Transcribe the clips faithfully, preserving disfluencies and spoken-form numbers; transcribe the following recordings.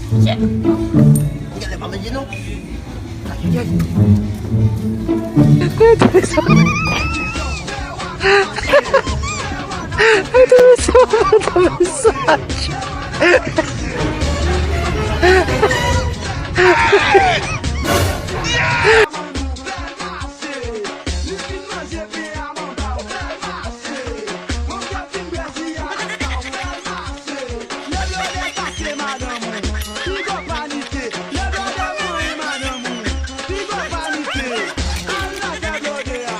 Shit. Gade pa manje non. Ayayay. Lè blòdè pase madanm ou, piga w panike. Lè blòdè manyen madanm ou, piga w panike. Al lakay blòdè a,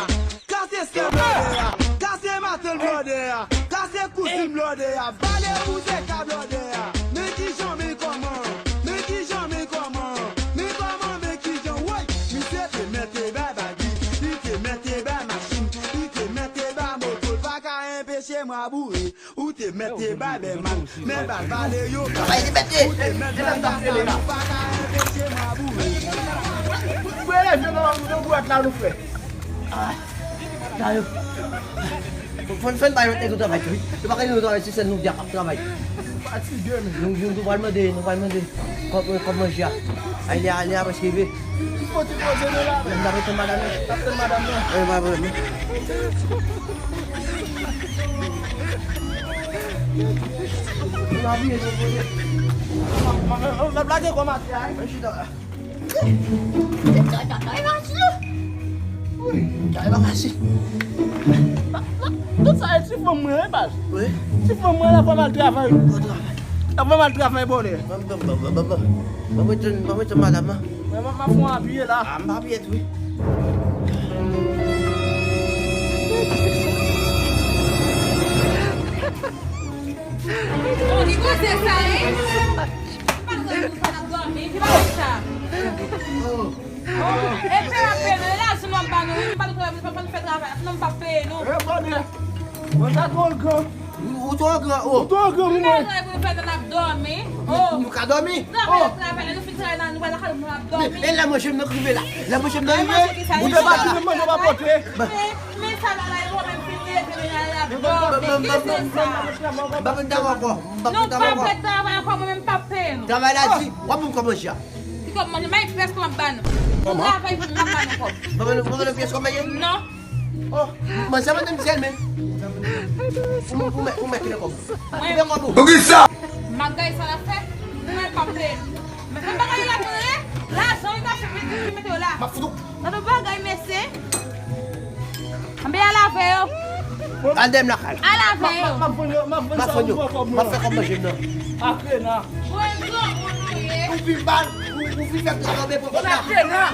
kase sè blòdè a, kase matant blòdè a, kase kouzin blòdè a, vale ou se ka blòdè a. Men kijan, men kòman, men kijan, men kòman, men kòman, men kijan, woy! Misye te mèt e bay bagi, li te mèt e bay machin, li te mèt e bay moto, l pa ka enpeche mwen boure. Ou te mèt te bay bèman, men bal vale yo pa. Bay li mèt te. Ou te mèt bay bal vale yo pa ka enpeche mwen boure. Frè, leve nan, nan bwat la, nou frè. Ah, sa yo. Fòn, fòn bay mwen te travay tou, wi. Yo pa ka nou travay, se sèl nou di ap travay. Fatige, men. Nou, nou, nou pral mande, nou pral mande. Kòb, kòb manje a. Ay, lè a, lè a prèske rive. Ki kote poze nou la, men? M t ap tann madanm nan. T ap tann madanm nan. Wi, pa pwoblèm. Nou abiye, nou poze. M ap lage kò m atè a, wi. Mwen chita la. Kay pa fasil. Wi, kay pa fasil. Tout sa e ti fanm mwen, wi, baz. Wi. Ti fanm mwen, l ap fè m al travay. Bon travay. L ap fè m al travay bòlè. Ban, ban, ban, ban, ban, ban. Ban mwen tann, ban mwen tann madanm nan. Mwen, mwen, mwen fè yon apiye la. Ah, m pa apiye tou, wi. Bon, ki koze sa ye? Pa nan nou sa n ap dòmi, ki bagay sa? Oh, epi apre nou, e lajan nou ap ba nou, wi, nou pa nou travay, nou pa nou fè travay, sinon nou p ap peye nou. E, bòdè. Mwen sa twò gran. Ou, ou twò gran, oh. Ou twò gran pou mwen. Nou pa travay pou nou fè tan n ap dòmi. Oh. Nou ka dòmi. Nou pa travay, lè nou fin travay, nou pral lakay nou, nou ap dòmi. Men, e lè manje m nan k rive la. Lè manje m nan rive. Ou te pati menm manje w pa pote. Men, men sa la, la, e ou menm ki leve, men la, la, dòmi. Ki se sa? M pa konn travay ankò. M pa konn travay ankò. Nou pa fè travay ankò, mwen menm m p ap peye nou. Travay la di, w ap ban m kòb manje a. Ki kòb manje? May pyès kòb m ap ba nou. Nou travay pou nou, m ap ba nou kòb. Ban m, ban m pyès kòb manje? Non. Oh, manje a mande m sèl men. Ou, ou, ou mèt, ou mèt kile kòb. Mwen. Kile kòb ou. Pou ki sa? M ap gade sa l ap fè. Mwen p ap peye nou. Men fè bagay la pou nou, lajan li ka fè mete, mete yo la. M ap fout ou. Nan bagay, mesye. Anben, al avè yo. Al dèyè m lakay. Al avè yo. M ap vann yo, m ap vann sa pou m pran kòb mwen. M ap fè kòb manje m nan. Apre nan. Bon, bon, bon, nou ye. Ou fin bal, ou, ou fin fè kòb manje pou kòb la. Apre nan.